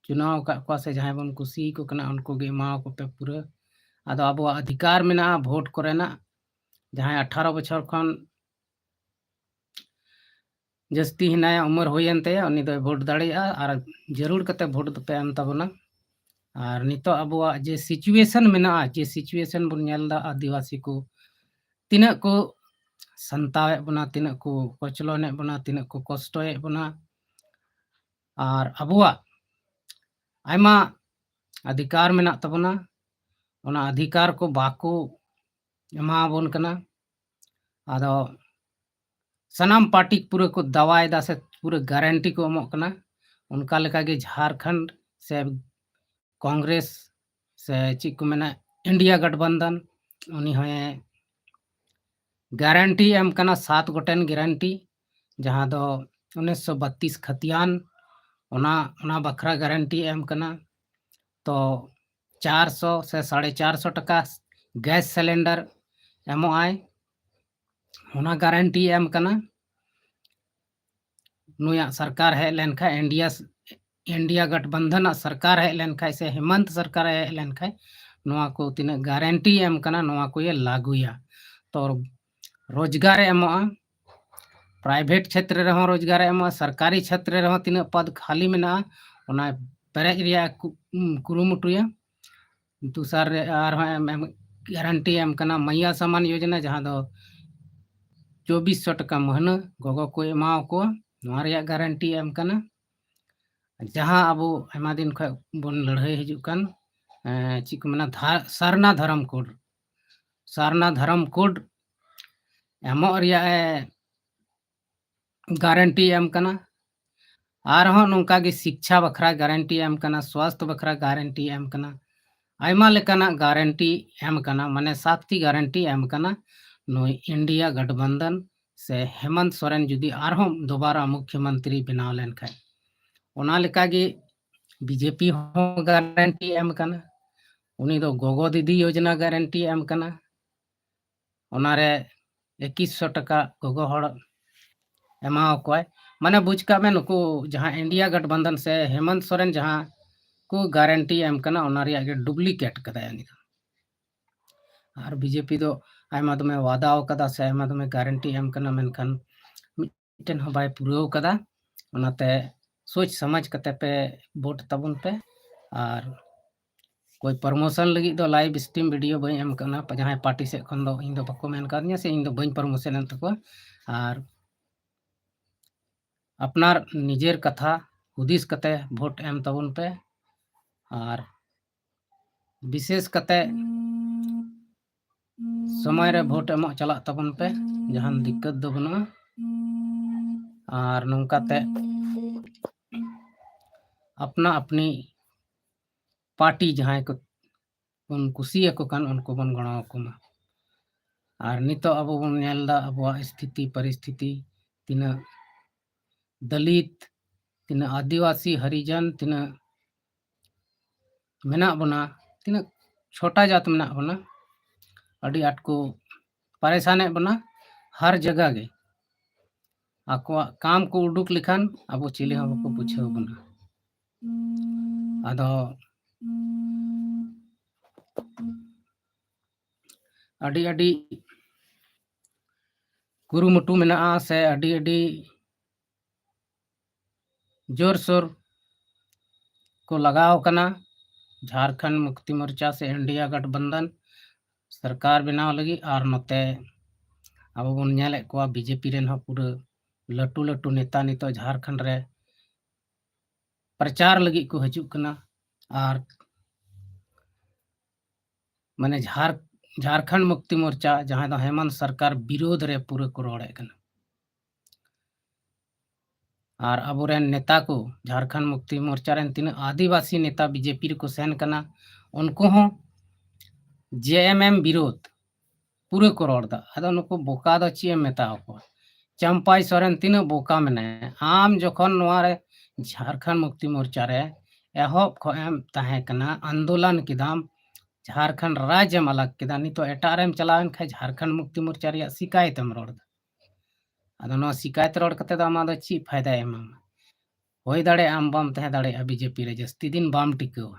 ᱪᱩᱱᱟᱣ ᱟᱠᱟᱫ ᱠᱚᱣᱟ ᱥᱮ ᱡᱟᱦᱟᱸᱭ ᱵᱚᱱ ᱠᱩᱥᱤᱭᱟᱠᱚ ᱠᱟᱱᱟ, ᱩᱱᱠᱩ ᱜᱮ ᱮᱢᱟᱣᱟᱠᱚ ᱯᱮ ᱯᱩᱨᱟᱹ᱾ ᱟᱫᱚ ᱟᱵᱚᱣᱟᱜ ᱚᱫᱷᱤᱠᱟᱨ ᱢᱮᱱᱟᱜᱼᱟ ᱵᱷᱳᱴ ᱠᱚᱨᱮᱱᱟᱜ᱾ ᱡᱟᱦᱟᱸᱭ ᱟᱴᱷᱟᱨᱚ ᱵᱚᱪᱷᱚᱨ ᱠᱷᱚᱱ ᱡᱟᱹᱥᱛᱤ ᱦᱮᱱᱟᱭᱟ, ᱩᱢᱮᱨ ᱦᱩᱭᱮᱱ ᱛᱟᱭᱟ, ᱩᱱᱤ ᱫᱚᱭ ᱵᱷᱳᱴ ᱫᱟᱲᱮᱭᱟᱜᱼᱟ᱾ ᱟᱨ ᱡᱟᱹᱨᱩᱲ ᱠᱟᱛᱮ ᱵᱷᱳᱴ ᱫᱚᱯᱮ ᱮᱢ ᱛᱟᱵᱚᱱᱟ᱾ ᱟᱨ ᱱᱤᱛᱚᱜ ᱟᱵᱚᱣᱟᱜ ᱡᱮ ᱥᱤᱪᱩᱭᱮᱥᱚᱱ ᱢᱮᱱᱟᱜᱼᱟ, ᱡᱮ ᱥᱤᱪᱩᱭᱮᱥᱚᱱ ᱵᱚᱱ ᱧᱮᱞ ᱮᱫᱟ, ᱟᱹᱫᱤᱵᱟᱹᱥᱤ ᱠᱚ ᱛᱤᱱᱟᱹᱜ ᱠᱚ ᱥᱟᱱᱛᱟᱣᱮᱫ ᱵᱚᱱᱟ, ᱛᱤᱱᱟᱹᱜ ᱠᱚ ᱠᱚᱪᱞᱚᱱᱮᱫ ᱵᱚᱱᱟ, ᱛᱤᱱᱟᱹᱜ ᱠᱚ ᱠᱚᱥᱴᱚᱭᱮᱫ ᱵᱚᱱᱟ, ᱟᱨ ᱟᱵᱚᱣᱟᱜ ᱟᱭᱢᱟ ᱚᱫᱷᱤᱠᱟᱨ ᱢᱮᱱᱟᱜ ᱛᱟᱵᱚᱱᱟ, ᱚᱱᱟ ᱚᱫᱷᱤᱠᱟᱨ ᱠᱚ ᱵᱟᱠᱚ ᱮᱢᱟᱵᱚᱱ ᱠᱟᱱᱟ᱾ ᱟᱫᱚ ᱥᱟᱱᱟᱢ ᱯᱟᱨᱴᱤ ᱯᱩᱨᱟᱹ ᱠᱚ ᱫᱟᱣᱟᱭᱮᱫᱟ ᱥᱮ ᱯᱩᱨᱟᱹ ᱜᱟᱨᱮᱱᱴᱤ ᱠᱚ ᱮᱢᱚᱜ ᱠᱟᱱᱟ᱾ ᱚᱱᱠᱟ ᱞᱮᱠᱟᱜᱮ ᱡᱷᱟᱲᱠᱷᱚᱸᱰ ᱥᱮ ᱠᱚᱝᱜᱨᱮᱥ ᱥᱮ ᱪᱮᱫ ᱠᱚ ᱢᱮᱱᱟ, ᱤᱱᱰᱤᱭᱟ ᱜᱟᱴᱵᱟᱱᱫᱷᱟᱱ, ᱩᱱᱤ ᱦᱚᱸᱭ ᱜᱟᱨᱮᱱᱴᱤ ᱮᱢ ᱠᱟᱱᱟ, ᱥᱟᱛ ᱜᱚᱴᱮᱱ ᱜᱟᱨᱮᱱᱴᱤ, ᱡᱟᱦᱟᱸ ᱫᱚ ᱩᱱᱤᱥᱥᱚ ᱵᱟᱛᱤᱥ ᱠᱷᱟᱛᱤᱭᱟᱱ, ᱚᱱᱟ, ᱚᱱᱟ ᱵᱟᱠᱷᱨᱟ ᱜᱟᱨᱮᱱᱴᱤ ᱮᱢ ᱠᱟᱱᱟ᱾ ᱛᱚ ᱪᱟᱨᱥᱚ ᱥᱮ ᱥᱟᱲᱮ ᱪᱟᱨᱥᱚ ᱴᱟᱠᱟ ᱜᱮᱥ ᱥᱤᱞᱤᱱᱰᱟᱨ ᱮᱢᱚᱜ ᱟᱭ, ᱚᱱᱟ ᱜᱟᱨᱮᱱᱴᱤ ᱮᱢ ᱠᱟᱱᱟ᱾ ᱱᱩᱭᱟᱜ ᱥᱚᱨᱠᱟᱨ ᱦᱮᱡ ᱞᱮᱱᱠᱷᱟᱱ, ᱤᱱᱰᱤᱭᱟ, ᱤᱱᱰᱤᱭᱟ ᱜᱟᱴᱵᱟᱱᱫᱷᱚᱱᱟᱜ ᱥᱚᱨᱠᱟᱨ ᱦᱮᱡ ᱞᱮᱱᱠᱷᱟᱱ ᱥᱮ ᱦᱮᱢᱚᱱᱛ ᱥᱚᱨᱠᱟᱨ ᱦᱮᱡ ᱞᱮᱱᱠᱷᱟᱱ, ᱱᱚᱣᱟ ᱠᱚ ᱛᱤᱱᱟᱹᱜ ᱜᱟᱨᱮᱱᱴᱤ ᱮᱢ ᱠᱟᱱᱟ, ᱱᱚᱣᱟ ᱠᱚᱭᱮ ᱞᱟᱹᱜᱩᱭᱟ᱾ ᱛᱚ ᱨᱳᱡᱽᱜᱟᱨᱮ ᱮᱢᱚᱜᱼᱟ, ᱯᱨᱟᱭᱵᱷᱮᱴ ᱪᱷᱮᱛᱨᱚ ᱨᱮᱦᱚᱸ ᱨᱳᱡᱽᱜᱟᱨᱮ ᱮᱢᱚᱜᱼᱟ, ᱥᱚᱨᱠᱟᱨᱤ ᱪᱷᱮᱛᱨᱚ ᱨᱮᱦᱚᱸ ᱛᱤᱱᱟᱹᱜ ᱯᱚᱫᱽ ᱠᱷᱟᱹᱞᱤ ᱢᱮᱱᱟᱜᱼᱟ, ᱚᱱᱟ ᱯᱮᱨᱮᱡ ᱨᱮᱭᱟᱜ ᱠᱩ-, ᱩᱢ, ᱠᱩᱨᱩᱢᱩᱴᱩᱭᱟ᱾ ᱫᱚᱥᱟᱨ ᱨᱮ ᱟᱨᱦᱚᱸ ᱮᱢ, ᱮᱢ, ᱜᱟᱨᱮᱱᱴᱤ ᱮᱢ ᱠᱟᱱᱟ ᱢᱟᱭᱭᱟ ᱥᱟᱢᱟᱱ ᱭᱳᱡᱚᱱᱟ, ᱡᱟᱦᱟᱸ ᱫᱚ ᱪᱚᱵᱵᱤᱥ ᱥᱚ ᱴᱟᱠᱟ ᱢᱟᱹᱦᱱᱟᱹ ᱜᱚᱜᱚ ᱠᱚ ᱮᱢᱟᱣ ᱠᱚᱣᱟ, ᱱᱚᱣᱟ ᱨᱮᱭᱟᱜ ᱜᱟᱨᱮᱱᱴᱤ ᱮᱢ ᱠᱟᱱᱟ᱾ ᱡᱟᱦᱟᱸ ᱟᱵᱚ ᱟᱭᱢᱟ ᱫᱤᱱ ᱠᱷᱚᱱ ᱵᱚᱱ ᱞᱟᱹᱲᱦᱟᱹᱭ ᱦᱤᱡᱩᱜ ᱠᱟᱱ, ᱮᱸ, ᱪᱮᱫ ᱠᱚ ᱢᱮᱱᱟ, ᱫᱷᱟ-, ᱥᱟᱨᱱᱟ ᱫᱷᱚᱨᱚᱢ ᱠᱳᱰ, ᱥᱟᱨᱱᱟ ᱫᱷᱚᱨᱚᱢ ᱠᱳᱰ ᱮᱢᱚᱜ ᱨᱮᱭᱟᱜ ᱮ ᱜᱟᱨᱮᱱᱴᱤ ᱮᱢ ᱠᱟᱱᱟ᱾ ᱟᱨᱦᱚᱸ ᱱᱚᱝᱠᱟ ᱜᱮ ᱥᱤᱠᱪᱷᱟ ᱵᱟᱠᱷᱨᱟ ᱜᱟᱨᱮᱱᱴᱤ ᱮᱢ ᱠᱟᱱᱟ, ᱥᱣᱟᱥᱛᱷ ᱵᱟᱠᱷᱨᱟ ᱜᱟᱨᱮᱱᱴᱤ ᱮᱢ ᱠᱟᱱᱟ, ᱟᱭᱢᱟ ᱞᱮᱠᱟᱱᱟᱜ ᱜᱟᱨᱮᱱᱴᱤ ᱮᱢ ᱠᱟᱱᱟ, ᱢᱟᱱᱮ ᱥᱟᱛ ᱴᱤ ᱜᱟᱨᱮᱱᱴᱤ ᱮᱢ ᱠᱟᱱᱟ ᱱᱩᱭ ᱤᱱᱰᱤᱭᱟ ᱜᱟᱴᱵᱟᱱᱫᱷᱟᱱ ᱥᱮ ᱦᱮᱢᱚᱱᱛ ᱥᱚᱨᱮᱱ ᱡᱩᱫᱤ ᱟᱨᱦᱚᱸ ᱫᱚᱵᱟᱨᱟ ᱢᱩᱠᱷᱭᱚᱢᱚᱱᱛᱨᱤ ᱵᱮᱱᱟᱣ ᱞᱮᱱᱠᱷᱟᱱ᱾ ᱚᱱᱟ ᱞᱮᱠᱟᱜᱮ ᱵᱤᱡᱮᱯᱤ ᱦᱚᱸ ᱜᱟᱨᱮᱱᱴᱤ ᱮᱢ ᱠᱟᱱᱟ, ᱩᱱᱤ ᱫᱚ ᱜᱚᱜᱚ ᱫᱤᱫᱤ ᱭᱳᱡᱽᱱᱟ ᱜᱟᱨᱮᱱᱴᱤ ᱮᱢ ᱠᱟᱱᱟ, ᱚᱱᱟᱨᱮ ᱮᱠᱤᱥᱥᱚ ᱴᱟᱠᱟ ᱜᱚᱜᱚ ᱦᱚᱲ ᱮᱢᱟᱣ ᱠᱚᱣᱟᱭ᱾ ᱢᱟᱱᱮ ᱵᱩᱡᱽ ᱠᱟᱜ ᱢᱮ, ᱱᱩᱠᱩ ᱡᱟᱦᱟᱸ ᱤᱱᱰᱤᱭᱟ ᱜᱟᱴᱵᱟᱱᱫᱷᱟᱱ ᱥᱮ ᱦᱮᱢᱚᱱᱛ ᱥᱚᱨᱮᱱ ᱡᱟᱦᱟᱸ ᱠᱚ ᱜᱟᱨᱮᱱᱴᱤ ᱮᱢ ᱠᱟᱱᱟ, ᱚᱱᱟ ᱨᱮᱭᱟᱜ ᱜᱮ ᱰᱩᱯᱞᱤᱠᱮᱴ ᱠᱟᱫᱟᱭ ᱩᱱᱤ ᱫᱚ᱾ ᱟᱨ ᱵᱤᱡᱮᱯᱤ ᱫᱚ ᱟᱭᱢᱟ ᱫᱚᱢᱮ ᱣᱟᱫᱟᱣ ᱠᱟᱫᱟ ᱥᱮ ᱟᱭᱢᱟ ᱫᱚᱢᱮ ᱜᱟᱨᱮᱱᱴᱤ ᱮᱢ ᱠᱟᱱᱟ, ᱢᱮᱱᱠᱷᱟᱱ ᱢᱤᱫᱴᱮᱱ ᱦᱚᱸ ᱵᱟᱭ ᱯᱩᱨᱟᱹᱣ ᱠᱟᱫᱟ᱾ ᱚᱱᱟᱛᱮ ᱥᱳᱪ ᱥᱟᱢᱟᱡᱽ ᱠᱟᱛᱮ ᱯᱮ ᱵᱷᱳᱴ ᱛᱟᱵᱚᱱ ᱯᱮ᱾ ᱟᱨ ᱠᱳᱭ ᱯᱨᱚᱢᱳᱥᱚᱱ ᱞᱟᱹᱜᱤᱫ ᱫᱚ ᱞᱟᱭᱤᱵᱷ ᱥᱴᱨᱤᱢ ᱵᱷᱤᱰᱤᱭᱳ ᱵᱟᱹᱧ ᱮᱢ ᱠᱟᱱᱟ, ᱡᱟᱦᱟᱸᱭ ᱯᱟᱨᱴᱤ ᱥᱮᱫ ᱠᱷᱚᱱ ᱫᱚ ᱤᱧ ᱫᱚ ᱵᱟᱠᱚ ᱢᱮᱱ ᱠᱟᱣᱫᱤᱧᱟ ᱥᱮ ᱤᱧ ᱫᱚ ᱵᱟᱹᱧ ᱯᱨᱚᱢᱳᱥᱚᱱ ᱮᱫ ᱛᱟᱠᱚᱣᱟ᱾ ᱟᱨ ᱟᱯᱱᱟᱨ ᱱᱤᱡᱮᱨ ᱠᱟᱛᱷᱟ ᱦᱩᱫᱤᱥ ᱠᱟᱛᱮ ᱵᱷᱳᱴ ᱮᱢ ᱛᱟᱵᱚᱱ ᱯᱮ᱾ ᱟᱨ ᱵᱤᱥᱮᱥ ᱠᱟᱛᱮ ᱥᱚᱢᱚᱭ ᱨᱮ ᱵᱷᱳᱴ ᱮᱢᱚᱜ ᱪᱟᱞᱟᱜ ᱛᱟᱵᱚᱱ ᱯᱮ, ᱡᱟᱦᱟᱱ ᱫᱤᱠᱠᱟᱹᱛ ᱫᱚ ᱵᱟᱹᱱᱩᱜᱼᱟ᱾ ᱟᱨ ᱱᱚᱝᱠᱟᱛᱮ ᱟᱯᱱᱟ ᱟᱯᱱᱤ ᱯᱟᱨᱴᱤ ᱡᱟᱦᱟᱸᱭ ᱠᱚ ᱵᱚᱱ ᱠᱩᱥᱤᱭᱟᱠᱚ ᱠᱷᱟᱱ ᱩᱱᱠᱩ ᱵᱚᱱ ᱜᱚᱲᱚ ᱟᱠᱚ ᱢᱟ᱾ ᱟᱨ ᱱᱤᱛᱚᱜ ᱟᱵᱚ ᱵᱚᱱ ᱧᱮᱞ ᱮᱫᱟ ᱟᱵᱚᱣᱟᱜ ᱥᱛᱷᱤᱛᱤ ᱯᱚᱨᱤᱥᱛᱷᱤᱛᱤ ᱛᱤᱱᱟᱹᱜ ᱫᱚᱞᱤᱛ, ᱛᱤᱱᱟᱹᱜ ᱟᱹᱫᱤᱵᱟᱹᱥᱤ, ᱦᱚᱨᱤᱡᱚᱱ, ᱛᱤᱱᱟᱹᱜ ᱢᱮᱱᱟᱜ ᱵᱚᱱᱟ, ᱛᱤᱱᱟᱹᱜ ᱪᱷᱳᱴᱟ ᱡᱟᱹᱛ ᱢᱮᱱᱟᱜ ᱵᱚᱱᱟ, ᱟᱹᱰᱤ ᱟᱸᱴ ᱠᱚ ᱯᱟᱨᱮᱥᱟᱱᱮᱫ ᱵᱚᱱᱟ᱾ ᱦᱟᱨ ᱡᱟᱭᱜᱟ ᱜᱮ ᱟᱠᱚᱣᱟᱜ ᱠᱟᱢ ᱠᱚ ᱩᱰᱩᱠ ᱞᱮᱠᱷᱟᱱ ᱟᱵᱚ ᱪᱤᱞᱤ ᱦᱚᱸ ᱵᱟᱠᱚ ᱵᱩᱡᱷᱟᱹᱣ ᱵᱚᱱᱟ᱾ ᱟᱫᱚ ᱟᱹᱰᱤ ᱟᱹᱰᱤ ᱠᱩᱨᱩᱢᱩᱴᱩ ᱢᱮᱱᱟᱜᱼᱟ ᱥᱮ ᱟᱹᱰᱤ ᱟᱹᱰᱤ ᱡᱳᱨᱥᱳᱨ ᱠᱚ ᱞᱟᱜᱟᱣ ᱠᱟᱱᱟ ᱡᱷᱟᱨᱠᱷᱚᱸᱰ ᱢᱩᱠᱛᱤ ᱢᱳᱨᱪᱟ ᱥᱮ ᱤᱱᱰᱤᱭᱟ ᱜᱟᱴᱵᱟᱱᱫᱷᱟᱱ ᱥᱚᱨᱠᱟᱨ ᱵᱮᱱᱟᱣ ᱞᱟᱹᱜᱤᱫ᱾ ᱟᱨ ᱱᱚᱛᱮ ᱟᱵᱚ ᱵᱚᱱ ᱧᱮᱞᱮᱫ ᱠᱚᱣᱟ ᱵᱤᱡᱮᱯᱤ ᱨᱮᱱ ᱦᱚᱸ ᱯᱩᱨᱟᱹ ᱞᱟᱹᱴᱩ ᱞᱟᱹᱴᱩ ᱱᱮᱛᱟ ᱱᱤᱛᱚᱜ ᱡᱷᱟᱨᱠᱷᱚᱸᱰ ᱨᱮ ᱯᱨᱚᱪᱟᱨ ᱞᱟᱹᱜᱤᱫ ᱠᱚ ᱦᱤᱡᱩᱜ ᱠᱟᱱᱟ᱾ ᱟᱨ ᱢᱟᱱᱮ ᱡᱷᱟᱨ-, ᱡᱷᱟᱨᱠᱷᱚᱸᱰ ᱢᱩᱠᱛᱤ ᱢᱳᱨᱪᱟ, ᱡᱟᱦᱟᱸ ᱫᱚ ᱦᱮᱢᱚᱱᱛ ᱥᱚᱨᱠᱟᱨ ᱵᱤᱨᱳᱫᱷ ᱨᱮ ᱯᱩᱨᱟᱹ ᱠᱚ ᱨᱚᱲᱮᱫ ᱠᱟᱱᱟ᱾ ᱟᱨ ᱟᱵᱚᱨᱮᱱ ᱱᱮᱛᱟ ᱠᱚ, ᱡᱷᱟᱲᱠᱷᱚᱸᱰ ᱢᱩᱠᱛᱤ ᱢᱳᱨᱪᱟ ᱨᱮᱱ ᱛᱤᱱᱟᱹᱜ ᱟᱹᱫᱤᱵᱟᱹᱥᱤ ᱱᱮᱛᱟ ᱵᱤᱡᱮᱯᱤ ᱨᱮᱠᱚ ᱥᱮᱱ ᱠᱟᱱᱟ, ᱩᱱᱠᱩ ᱦᱚᱸ ᱡᱮ ᱮᱢ ᱮᱢ ᱵᱤᱨᱳᱫᱷ ᱯᱩᱨᱟᱹ ᱠᱚ ᱨᱚᱲ ᱮᱫᱟ᱾ ᱟᱫᱚ ᱱᱩᱠᱩ ᱵᱚᱠᱟ ᱫᱚ ᱪᱮᱫ ᱮᱢ ᱢᱮᱛᱟ ᱟᱠᱚᱣᱟ? ᱪᱟᱢᱯᱟᱭ ᱥᱚᱨᱮᱱ ᱛᱤᱱᱟᱹᱜ ᱵᱚᱠᱟ ᱢᱮᱱᱟᱭᱟ? ᱟᱢ ᱡᱚᱠᱷᱚᱱ ᱱᱚᱣᱟ ᱨᱮ ᱡᱷᱟᱲᱠᱷᱚᱸᱰ ᱢᱩᱠᱛᱤ ᱢᱳᱨᱪᱟ ᱨᱮ ᱮᱦᱚᱵ ᱠᱷᱚᱱ ᱮᱢ ᱛᱟᱦᱮᱸ ᱠᱟᱱᱟ, ᱟᱱᱫᱳᱞᱚᱱ ᱠᱮᱫᱟᱢ, ᱡᱷᱟᱲᱠᱷᱚᱸᱰ ᱨᱟᱡᱽ ᱮᱢ ᱟᱞᱟᱜᱽ ᱠᱮᱫᱟ, ᱱᱤᱛᱚᱜ ᱮᱴᱟᱜ ᱨᱮᱢ ᱪᱟᱞᱟᱣ ᱮᱱ ᱠᱷᱟᱱ ᱡᱷᱟᱲᱠᱷᱚᱸᱰ ᱢᱩᱠᱛᱤ ᱢᱳᱨᱪᱟ ᱨᱮᱭᱟᱜ ᱥᱤᱠᱟᱭᱮᱛ ᱮᱢ ᱨᱚᱲ ᱮᱫᱟ᱾ ᱟᱫᱚ ᱱᱚᱣᱟ ᱥᱤᱠᱟᱭᱮᱛ ᱨᱚᱲ ᱠᱟᱛᱮ ᱫᱚ ᱟᱢᱟᱜ ᱫᱚ ᱪᱮᱫ ᱯᱷᱟᱭᱫᱟᱭ ᱮᱢᱟᱢᱟ? ᱦᱩᱭ ᱫᱟᱲᱮᱭᱟᱜᱼᱟ ᱟᱢ ᱵᱟᱢ ᱛᱟᱦᱮᱸ ᱫᱟᱲᱮᱭᱟᱜᱼᱟ ᱵᱤᱡᱮᱯᱤ ᱨᱮ, ᱡᱟᱹᱥᱛᱤ ᱫᱤᱱ ᱵᱟᱢ ᱴᱤᱠᱟᱹᱣᱟ᱾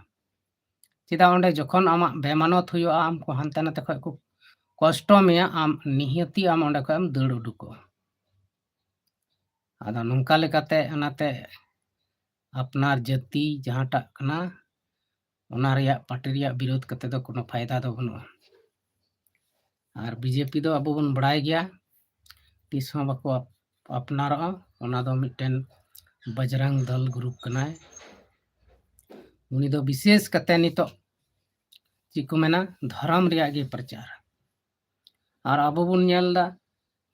ᱪᱮᱫᱟᱜ, ᱚᱸᱰᱮ ᱡᱚᱠᱷᱚᱱ ᱟᱢᱟᱜ ᱵᱮᱢᱟᱱᱚᱛ ᱦᱩᱭᱩᱜᱼᱟ, ᱟᱢ ᱠᱚ ᱦᱟᱱᱛᱮ ᱱᱟᱛᱮ ᱠᱷᱚᱱ ᱠᱚ ᱠᱚᱥᱴᱚ ᱢᱮᱭᱟ, ᱟᱢ ᱱᱤᱦᱟᱹᱛᱤ ᱟᱢ ᱚᱸᱰᱮ ᱠᱷᱚᱱ ᱮᱢ ᱫᱟᱹᱲ ᱩᱰᱩᱠᱚᱜᱼᱟ᱾ ᱟᱫᱚ ᱱᱚᱝᱠᱟ ᱞᱮᱠᱟᱛᱮ ᱚᱱᱟᱛᱮ ᱟᱯᱱᱟᱨ ᱡᱟᱹᱛᱤ ᱡᱟᱦᱟᱸᱴᱟᱜ ᱠᱟᱱᱟ, ᱚᱱᱟ ᱨᱮᱭᱟᱜ ᱯᱟᱨᱴᱤ ᱨᱮᱭᱟᱜ ᱵᱤᱨᱳᱫᱷ ᱠᱟᱛᱮ ᱫᱚ ᱠᱳᱱᱳ ᱯᱷᱟᱭᱫᱟ ᱫᱚ ᱵᱟᱹᱱᱩᱜᱼᱟ᱾ ᱟᱨ ᱵᱤᱡᱮᱯᱤ ᱫᱚ ᱟᱵᱚ ᱵᱚᱱ ᱵᱟᱲᱟᱭ ᱜᱮᱭᱟ, ᱛᱤᱥ ᱦᱚᱸ ᱵᱟᱠᱚ ᱟᱯ-, ᱟᱯᱱᱟᱨᱚᱜᱼᱟ᱾ ᱚᱱᱟ ᱫᱚ ᱢᱤᱫᱴᱮᱱ ᱵᱟᱡᱽᱨᱟᱝ ᱫᱚᱞ ᱜᱨᱩᱯ ᱠᱟᱱᱟᱭ᱾ ᱩᱱᱤ ᱫᱚ ᱵᱤᱥᱮᱥ ᱠᱟᱛᱮ ᱱᱤᱛᱚᱜ ᱪᱮᱫ ᱠᱚ ᱢᱮᱱᱟ, ᱫᱷᱚᱨᱚᱢ ᱨᱮᱭᱟᱜ ᱜᱮ ᱯᱨᱚᱪᱟᱨ᱾ ᱟᱨ ᱟᱵᱚ ᱵᱚᱱ ᱧᱮᱞ ᱮᱫᱟ,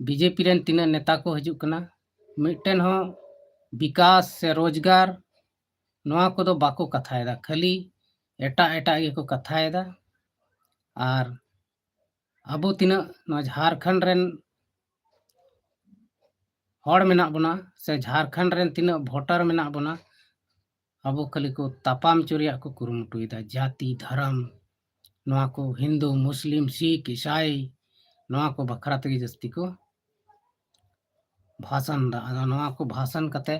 ᱵᱤᱡᱮᱯᱤ ᱨᱮᱱ ᱛᱤᱱᱟᱹᱜ ᱱᱮᱛᱟ ᱠᱚ ᱦᱤᱡᱩᱜ ᱠᱟᱱᱟ, ᱢᱤᱫᱴᱮᱱ ᱦᱚᱸ ᱵᱤᱠᱟᱥ ᱥᱮ ᱨᱳᱡᱽᱜᱟᱨ ᱱᱚᱣᱟ ᱠᱚᱫᱚ ᱵᱟᱠᱚ ᱠᱟᱛᱷᱟᱭᱮᱫᱟ, ᱠᱷᱟᱹᱞᱤ ᱮᱴᱟᱜ ᱮᱴᱟᱜ ᱜᱮᱠᱚ ᱠᱟᱛᱷᱟᱭᱮᱫᱟ᱾ ᱟᱨ ᱟᱵᱚ ᱛᱤᱱᱟᱹᱜ ᱱᱚᱣᱟ ᱡᱷᱟᱲᱠᱷᱚᱸᱰ ᱨᱮᱱ ᱦᱚᱲ ᱢᱮᱱᱟᱜ ᱵᱚᱱᱟ ᱥᱮ ᱡᱷᱟᱲᱠᱷᱚᱸᱰ ᱨᱮᱱ ᱛᱤᱱᱟᱹᱜ ᱵᱷᱳᱴᱟᱨ ᱢᱮᱱᱟᱜ ᱵᱚᱱᱟ, ᱟᱵᱚ ᱠᱷᱟᱹᱞᱤ ᱠᱚ ᱛᱟᱯᱟᱢ ᱪᱚᱨᱤᱭᱟᱜ ᱠᱚ ᱠᱩᱨᱩᱢᱩᱴᱩᱭᱮᱫᱟ᱾ ᱡᱟᱹᱛᱤ, ᱫᱷᱚᱨᱚᱢ, ᱱᱚᱣᱟ ᱠᱚ ᱦᱤᱱᱫᱩ, ᱢᱩᱥᱞᱤᱢ, ᱥᱤᱠᱷ, ᱤᱥᱟᱭ, ᱱᱚᱣᱟ ᱠᱚ ᱵᱟᱠᱷᱨᱟ ᱛᱮᱜᱮ ᱡᱟᱹᱥᱛᱤ ᱠᱚ ᱵᱷᱟᱥᱚᱱ ᱫᱟ᱾ ᱟᱫᱚ ᱱᱚᱣᱟ ᱠᱚ ᱵᱷᱟᱥᱚᱱ ᱠᱟᱛᱮ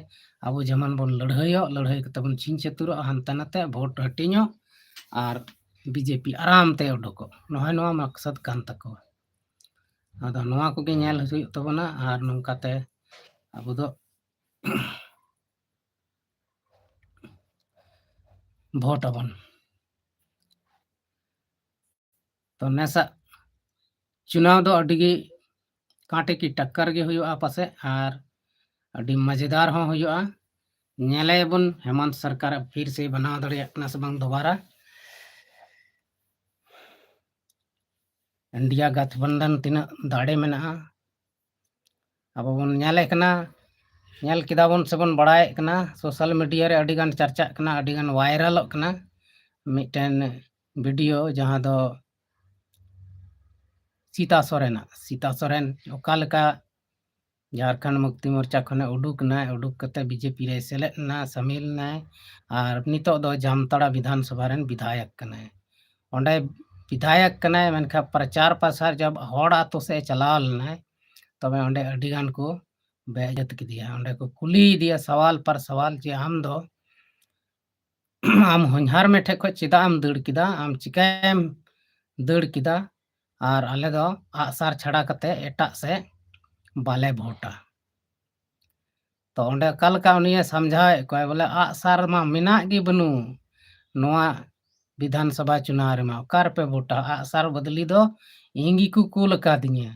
ᱟᱵᱚ ᱡᱮᱢᱚᱱ ᱵᱚᱱ ᱞᱟᱹᱲᱦᱟᱹᱭᱚᱜ, ᱞᱟᱹᱲᱦᱟᱹᱭ ᱠᱟᱛᱮ ᱵᱚᱱ ᱪᱷᱤᱝ ᱪᱷᱟᱹᱛᱩᱨᱚᱜ, ᱦᱟᱱᱛᱮ ᱱᱟᱛᱮ ᱵᱷᱳᱴ ᱦᱟᱹᱴᱤᱧᱚᱜ ᱟᱨ ᱵᱤᱡᱮᱯᱤ ᱟᱨᱟᱢ ᱛᱮ ᱩᱰᱩᱠᱚᱜ, ᱱᱚᱜᱼᱚᱭ ᱱᱚᱣᱟ ᱢᱚᱠᱥᱚᱫ ᱠᱟᱱ ᱛᱟᱠᱚᱣᱟ᱾ ᱟᱫᱚ ᱱᱚᱣᱟ ᱠᱚᱜᱮ ᱧᱮᱞ ᱦᱩᱭᱩᱜ ᱛᱟᱵᱚᱱᱟ ᱟᱨ ᱱᱚᱝᱠᱟᱛᱮ ᱟᱵᱚ ᱫᱚ ᱵᱷᱳᱴ ᱟᱵᱚᱱ᱾ ᱛᱚ ᱱᱮᱥᱟᱜ ᱪᱩᱱᱟᱣ ᱫᱚ ᱟᱹᱰᱤ ᱜᱮ ᱠᱟᱸᱴᱮ ᱠᱤ ᱴᱟᱠᱠᱟᱨ ᱜᱮ ᱦᱩᱭᱩᱜᱼᱟ ᱯᱟᱥᱮ, ᱟᱨ ᱟᱹᱰᱤ ᱢᱟᱡᱮᱫᱟᱨ ᱦᱚᱸ ᱦᱩᱭᱩᱜᱼᱟ᱾ ᱧᱮᱞᱮᱭᱟᱵᱚᱱ ᱦᱮᱢᱚᱱᱛ ᱥᱚᱨᱠᱟᱨ ᱯᱷᱤᱨ ᱥᱮ ᱵᱮᱱᱟᱣ ᱫᱟᱲᱮᱭᱟᱜ ᱠᱟᱱᱟ ᱥᱮ ᱵᱟᱝ ᱫᱚᱵᱟᱨᱟ᱾ ᱤᱱᱰᱤᱭᱟ ᱜᱟᱴᱷᱵᱟᱱᱫᱷᱚᱱ ᱛᱤᱱᱟᱹᱜ ᱫᱟᱲᱮ ᱢᱮᱱᱟᱜᱼᱟ, ᱟᱵᱚ ᱵᱚᱱ ᱧᱮᱞᱮ ᱠᱟᱱᱟ᱾ ᱧᱮᱞ ᱠᱮᱫᱟ ᱵᱚᱱ ᱥᱮᱵᱚᱱ ᱵᱟᱲᱟᱭᱮᱫ ᱠᱟᱱᱟ, social media ᱨᱮ ᱟᱹᱰᱤ ᱜᱟᱱ ᱪᱟᱨᱪᱟᱜ ᱠᱟᱱᱟ, ᱟᱹᱰᱤ ᱜᱟᱱ viralᱚᱜ ᱠᱟᱱᱟ ᱢᱤᱫᱴᱮᱱ video, ᱡᱟᱦᱟᱸ ᱫᱚ ᱥᱤᱛᱟ ᱥᱚᱨᱮᱱᱟᱜ᱾ ᱥᱤᱛᱟ ᱥᱚᱨᱮᱱ ᱚᱠᱟ ᱞᱮᱠᱟ ᱡᱷᱟᱲᱠᱷᱚᱸᱰ ᱢᱩᱠᱛᱤ ᱢᱳᱨᱪᱟ ᱠᱷᱚᱱᱮ ᱩᱰᱩᱠ ᱮᱱᱟᱭ, ᱩᱰᱩᱠ ᱠᱟᱛᱮ BJP ᱨᱮ ᱥᱮᱞᱮᱫ ᱮᱱᱟ, ᱥᱟᱢᱤᱞ ᱮᱱᱟᱭ, ᱟᱨ ᱱᱤᱛᱚᱜ ᱫᱚ ᱡᱟᱢᱛᱟᱲᱟ ᱵᱤᱫᱷᱟᱱ ᱥᱚᱵᱷᱟ ᱨᱮᱱ ᱵᱤᱫᱷᱟᱭᱚᱠ ᱠᱟᱱᱟᱭ᱾ ᱚᱸᱰᱮ ᱵᱤᱫᱷᱟᱭᱚᱠ ᱠᱟᱱᱟᱭ, ᱢᱮᱱᱠᱷᱟᱱ ᱯᱨᱚᱪᱟᱨ ᱯᱨᱚᱥᱟᱨ ᱡᱚᱵ ᱦᱚᱲ ᱟᱛᱳ ᱥᱮᱫ ᱮ ᱪᱟᱞᱟᱣ ᱞᱮᱱᱟᱭ, ᱛᱚᱵᱮ ᱚᱸᱰᱮ ᱟᱹᱰᱤ ᱜᱟᱱ ᱠᱚ ᱵᱮᱼᱤᱡᱽᱡᱚᱛ ᱠᱮᱫᱮᱭᱟ᱾ ᱚᱸᱰᱮ ᱠᱚ ᱠᱩᱞᱤᱭᱮᱫᱮᱭᱟ ᱥᱟᱣᱟᱞ ᱯᱟᱨ ᱥᱟᱣᱟᱞ, ᱡᱮ ᱟᱢ ᱫᱚ, ᱟᱢ ᱦᱚᱧᱦᱟᱨ ᱢᱮ ᱴᱷᱮᱡ ᱠᱷᱚᱡ ᱪᱮᱫᱟᱜ ᱮᱢ ᱫᱟᱹᱲ ᱠᱮᱫᱟ? ᱟᱢ ᱪᱤᱠᱟᱭᱮᱢ ᱫᱟᱹᱲ ᱠᱮᱫᱟ? ᱟᱨ ᱟᱞᱮ ᱫᱚ ᱟᱜᱼᱥᱟᱨ ᱪᱷᱟᱲᱟ ᱠᱟᱛᱮ ᱮᱴᱟᱜ ᱥᱮᱫ ᱵᱟᱞᱮ ᱵᱷᱳᱴᱟ᱾ ᱛᱚ ᱚᱸᱰᱮ ᱚᱠᱟ ᱞᱮᱠᱟ ᱩᱱᱤᱭᱮ ᱥᱟᱢᱡᱷᱟᱣᱮᱫ ᱠᱚᱣᱟᱭ, ᱵᱚᱞᱮ ᱟᱜᱼᱥᱟᱨ ᱢᱟ ᱢᱮᱱᱟᱜ ᱜᱮ ᱵᱟᱹᱱᱩᱜ ᱱᱚᱣᱟ ᱵᱤᱫᱷᱟᱱ ᱥᱚᱵᱷᱟ ᱪᱩᱱᱟᱣ ᱨᱮᱢᱟ, ᱚᱠᱟ ᱨᱮᱯᱮ ᱵᱷᱳᱴᱟ? ᱟᱜᱼᱥᱟᱨ ᱵᱚᱫᱞᱤ ᱫᱚ ᱤᱧ ᱜᱮᱠᱚ ᱠᱩᱞ ᱟᱠᱟᱫᱤᱧᱟ,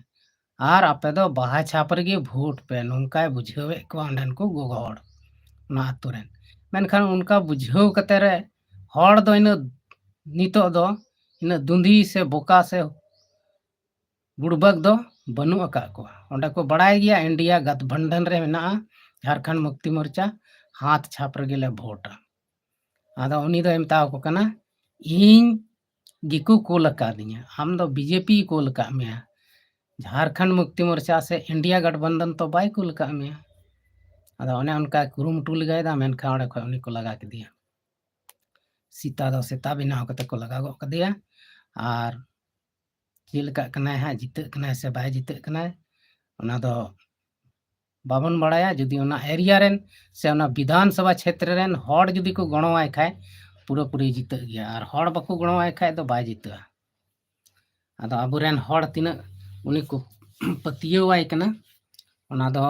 ᱟᱨ ᱟᱯᱮ ᱫᱚ ᱵᱟᱦᱟ ᱪᱷᱟᱯ ᱨᱮᱜᱮ ᱵᱷᱳᱴ ᱯᱮ, ᱱᱚᱝᱠᱟᱭ ᱵᱩᱡᱷᱟᱹᱣᱮᱫ ᱠᱚᱣᱟ ᱚᱸᱰᱮᱱ ᱠᱚ ᱜᱚᱜᱚ ᱦᱚᱲ, ᱚᱱᱟ ᱟᱛᱳ ᱨᱮᱱ᱾ ᱢᱮᱱᱠᱷᱟᱱ ᱚᱱᱠᱟ ᱵᱩᱡᱷᱟᱹᱣ ᱠᱟᱛᱮ ᱨᱮ ᱦᱚᱲ ᱫᱚ ᱤᱱᱟᱹᱜ, ᱱᱤᱛᱚᱜ ᱫᱚ ᱤᱱᱟᱹᱜ ᱫᱩᱸᱫᱷᱤ ᱥᱮ ᱵᱚᱠᱟ ᱥᱮ ᱵᱩᱲᱵᱟᱠ ᱫᱚ ᱵᱟᱹᱱᱩᱜ ᱟᱠᱟᱫ ᱠᱚᱣᱟ᱾ ᱚᱸᱰᱮ ᱠᱚ ᱵᱟᱲᱟᱭ ᱜᱮᱭᱟ, ᱤᱱᱰᱤᱭᱟ ᱜᱟᱴᱵᱟᱱᱫᱷᱚᱱ ᱨᱮ ᱢᱮᱱᱟᱜᱼᱟ ᱡᱷᱟᱲᱠᱷᱚᱸᱰ ᱢᱩᱠᱛᱤ ᱢᱳᱨᱪᱟ, ᱦᱟᱛ ᱪᱷᱟᱯ ᱨᱮᱜᱮ ᱞᱮ ᱵᱷᱳᱴᱟ᱾ ᱟᱫᱚ ᱩᱱᱤ ᱫᱚᱭ ᱢᱮᱛᱟᱣ ᱠᱚ ᱠᱟᱱᱟ, ᱤᱧ ᱜᱮᱠᱚ ᱠᱩᱞ ᱟᱠᱟᱫᱤᱧᱟ, ᱟᱢ ᱫᱚ BJP ᱠᱩᱞ ᱟᱠᱟᱫ ᱢᱮᱭᱟ, ᱡᱷᱟᱲᱠᱷᱚᱸᱰ ᱢᱩᱠᱛᱤ ᱢᱳᱨᱪᱟ ᱥᱮ ᱤᱱᱰᱤᱭᱟ ᱜᱟᱴᱵᱟᱱᱫᱷᱚᱱ ᱛᱚ ᱵᱟᱭ ᱠᱩᱞ ᱟᱠᱟᱫ ᱢᱮᱭᱟ᱾ ᱟᱫᱚ ᱚᱱᱮ ᱚᱱᱠᱟ ᱠᱩᱨᱩᱢᱩᱴᱩ ᱞᱮᱜᱟᱭᱮᱫᱟ, ᱢᱮᱱᱠᱷᱟᱱ ᱚᱸᱰᱮ ᱠᱷᱚᱱ ᱩᱱᱤ ᱠᱚ ᱞᱟᱜᱟ ᱠᱮᱫᱮᱭᱟ᱾ ᱥᱮᱛᱟ ᱫᱚ ᱥᱮᱛᱟ ᱵᱮᱱᱟᱣ ᱠᱟᱛᱮ ᱠᱚ ᱞᱟᱜᱟ ᱜᱚᱫ ᱠᱟᱫᱮᱭᱟ᱾ ᱟᱨ ᱪᱮᱫ ᱞᱮᱠᱟᱜ ᱠᱟᱱᱟᱭ ᱦᱟᱸᱜ, ᱡᱤᱛᱟᱹᱜ ᱠᱟᱱᱟᱭ ᱥᱮ ᱵᱟᱭ ᱡᱤᱛᱟᱹᱜ ᱠᱟᱱᱟᱭ, ᱚᱱᱟ ᱫᱚ ᱵᱟᱵᱚᱱ ᱵᱟᱲᱟᱭᱟ᱾ ᱡᱩᱫᱤ ᱚᱱᱟ area ᱨᱮᱱ ᱥᱮ ᱚᱱᱟ ᱵᱤᱫᱷᱟᱱ ᱥᱚᱵᱷᱟ ᱪᱷᱮᱛᱨᱚ ᱨᱮᱱ ᱦᱚᱲ ᱡᱩᱫᱤ ᱠᱚ ᱜᱚᱲᱚᱣᱟᱭ ᱠᱷᱟᱡ, ᱯᱩᱨᱟᱹᱯᱩᱨᱤ ᱡᱤᱛᱟᱹᱜ ᱜᱮᱭᱟ, ᱟᱨ ᱦᱚᱲ ᱵᱟᱠᱚ ᱜᱚᱲᱚᱣᱟᱭ ᱠᱷᱟᱡ ᱫᱚ ᱵᱟᱭ ᱡᱤᱛᱟᱹᱜᱼᱟ᱾ ᱟᱫᱚ ᱟᱵᱚᱨᱮᱱ ᱦᱚᱲ ᱛᱤᱱᱟᱹᱜ ᱩᱱᱤ ᱠᱚ ᱯᱟᱹᱛᱭᱟᱹᱣᱟᱭ ᱠᱟᱱᱟ, ᱚᱱᱟ ᱫᱚ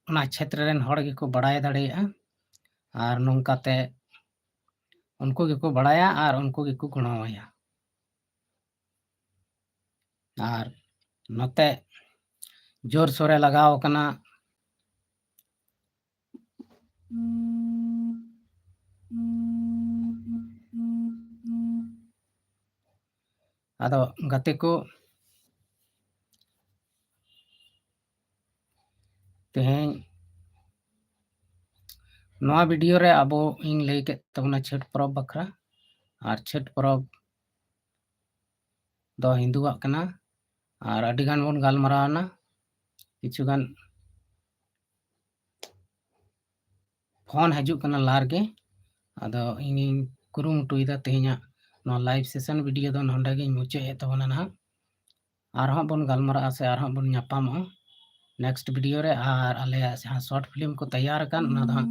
ᱚᱱᱟ ᱪᱷᱮᱛᱨᱚ ᱨᱮᱱ ᱦᱚᱲ ᱜᱮᱠᱚ ᱵᱟᱲᱟᱭ ᱫᱟᱲᱮᱭᱟᱜᱼᱟ᱾ ᱟᱨ ᱱᱚᱝᱠᱟᱛᱮ ᱩᱱᱠᱩ ᱜᱮᱠᱚ ᱵᱟᱲᱟᱭᱟ ᱟᱨ ᱩᱱᱠᱩ ᱜᱮᱠᱚ ᱜᱚᱲᱚᱣᱟᱭᱟ᱾ ᱟᱨ ᱱᱚᱛᱮ ᱡᱳᱨ ᱥᱳᱨᱮ ᱞᱟᱜᱟᱣ ᱠᱟᱱᱟ᱾ ᱟᱫᱚ ᱜᱟᱛᱮ ᱠᱚ, ᱛᱮᱦᱮᱧ ᱱᱚᱣᱟ video ᱨᱮ ᱟᱵᱚ ᱤᱧ ᱞᱟᱹᱭ ᱠᱮᱫ ᱛᱟᱵᱚᱱᱟ ᱪᱷᱟᱹᱴ ᱯᱚᱨᱚᱵᱽ ᱵᱟᱠᱷᱨᱟ, ᱟᱨ ᱪᱷᱟᱹᱴ ᱯᱚᱨᱚᱵᱽ ᱫᱚ ᱦᱤᱱᱫᱩᱣᱟᱜ ᱠᱟᱱᱟ, ᱟᱨ ᱟᱹᱰᱤ ᱜᱟᱱ ᱵᱚᱱ ᱜᱟᱞᱢᱟᱨᱟᱣ ᱮᱱᱟ, ᱠᱤᱪᱷᱩ ᱜᱟᱱ ᱯᱷᱳᱱ ᱦᱤᱡᱩᱜ ᱠᱟᱱᱟ ᱞᱟᱦᱟ ᱨᱮᱜᱮ, ᱟᱫᱚ ᱤᱧᱤᱧ ᱠᱩᱨᱩᱢᱩᱴᱩᱭᱮᱫᱟ ᱛᱮᱦᱮᱧᱟᱜ ᱱᱚᱣᱟ live session video ᱫᱚ ᱱᱚᱰᱮ ᱜᱤᱧ ᱢᱩᱪᱟᱹᱫ ᱮᱫ ᱛᱟᱵᱚᱱᱟ ᱱᱟᱦᱟᱜ᱾ ᱟᱨᱦᱚᱸ ᱵᱚᱱ ᱜᱟᱞᱢᱟᱨᱟᱜᱼᱟ ᱥᱮ ᱟᱨᱦᱚᱸ ᱵᱚᱱ ᱧᱟᱯᱟᱢᱚᱜᱼᱟ next video ᱨᱮ᱾ ᱟᱨ ᱟᱞᱮᱭᱟᱜ ᱡᱟᱦᱟᱸ short film ᱠᱚ ᱛᱮᱭᱟᱨ ᱟᱠᱟᱱ, ᱚᱱᱟ ᱫᱚ ᱦᱟᱸᱜ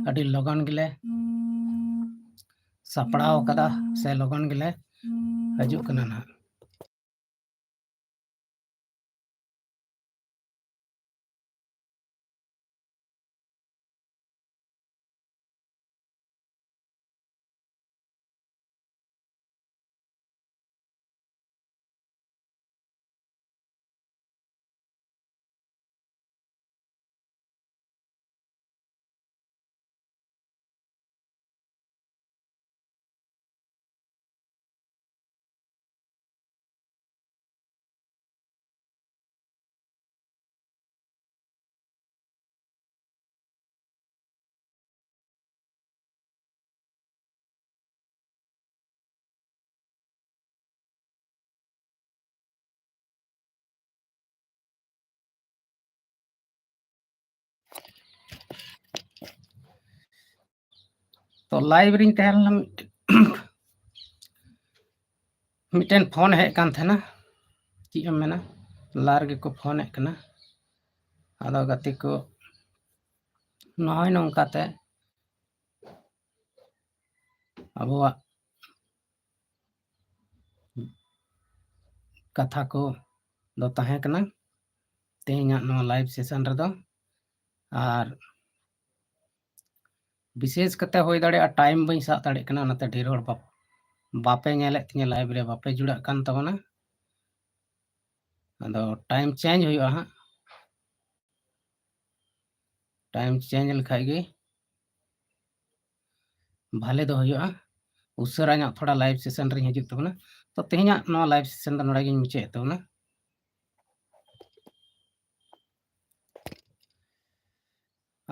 ᱟᱹᱰᱤ ᱞᱚᱜᱚᱱ ᱜᱮᱞᱮ ᱥᱟᱯᱲᱟᱣ ᱟᱠᱟᱫᱟ ᱥᱮ ᱞᱚᱜᱚᱱ ᱜᱮᱞᱮ ᱦᱤᱡᱩᱜ ᱠᱟᱱᱟ ᱱᱟᱦᱟᱜ᱾ ᱛᱚ live ᱨᱤᱧ ᱛᱟᱦᱮᱸ ᱞᱮᱱᱟ, ᱢᱤᱫᱴᱮᱱ, ᱢᱤᱫᱴᱮᱱ ᱯᱷᱳᱱ ᱦᱮᱡ ᱠᱟᱱ ᱛᱟᱦᱮᱱᱟ, ᱪᱮᱫ ᱮᱢ ᱢᱮᱱᱟ, ᱞᱟᱦᱟ ᱨᱮᱜᱮ ᱠᱚ ᱯᱷᱳᱱᱮᱫ ᱠᱟᱱᱟ᱾ ᱟᱫᱚ ᱜᱟᱛᱮ ᱠᱚ, ᱱᱚᱜᱼᱚᱭ ᱱᱚᱝᱠᱟᱛᱮ ᱟᱵᱚᱣᱟᱜ ᱠᱟᱛᱷᱟ ᱠᱚ ᱫᱚ ᱛᱟᱦᱮᱸ ᱠᱟᱱᱟ ᱛᱮᱦᱮᱧᱟᱜ ᱱᱚᱣᱟ live session ᱨᱮᱫᱚ᱾ ᱟᱨ ᱵᱤᱥᱮᱥ ᱠᱟᱛᱮ ᱦᱩᱭ ᱫᱟᱲᱮᱭᱟᱜᱼᱟ time ᱵᱟᱹᱧ ᱥᱟᱵ ᱫᱟᱲᱮᱭᱟᱜ ᱠᱟᱱᱟ, ᱚᱱᱟᱛᱮ ᱰᱷᱮᱨ ᱦᱚᱲ ᱵᱟᱯ-, ᱵᱟᱯᱮ ᱧᱮᱞᱮᱫ ᱛᱤᱧᱟᱹ live ᱨᱮ, ᱵᱟᱯᱮ ᱡᱩᱲᱟᱜ ᱠᱟᱱ ᱛᱟᱵᱚᱱᱟ᱾ ᱟᱫᱚ time change ᱦᱩᱭᱩᱜᱼᱟ ᱦᱟᱸᱜ, time change ᱞᱮᱠᱷᱟᱡ ᱜᱮ ᱵᱷᱟᱞᱮ ᱫᱚ ᱦᱩᱭᱩᱜᱼᱟ᱾ ᱩᱥᱟᱹᱨᱟ ᱧᱚᱜ ᱛᱷᱚᱲᱟ live session ᱨᱤᱧ ᱦᱤᱡᱩᱜ ᱛᱟᱵᱚᱱᱟ᱾ ᱛᱚ ᱛᱮᱦᱮᱧᱟᱜ ᱱᱚᱣᱟ live session ᱫᱚ ᱱᱚᱰᱮ ᱜᱤᱧ ᱢᱩᱪᱟᱹᱫ ᱮᱫ ᱛᱟᱵᱚᱱᱟ᱾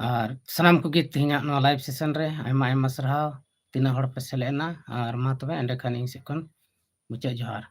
ᱟᱨ ᱥᱟᱱᱟᱢ ᱠᱚᱜᱮ ᱛᱮᱦᱮᱧᱟᱜ ᱱᱚᱣᱟ live session ᱨᱮ ᱟᱭᱢᱟ ᱟᱭᱢᱟ ᱥᱟᱨᱦᱟᱣ, ᱛᱤᱱᱟᱹᱜ ᱦᱚᱲ ᱯᱮ ᱥᱮᱞᱮᱫ ᱮᱱᱟ᱾ ᱟᱨ ᱢᱟ ᱛᱚᱵᱮ ᱮᱸᱰᱮᱠᱷᱟᱱ ᱤᱧ ᱥᱮᱫ ᱠᱷᱚᱱ ᱢᱩᱪᱟᱹᱫ ᱡᱚᱦᱟᱨ᱾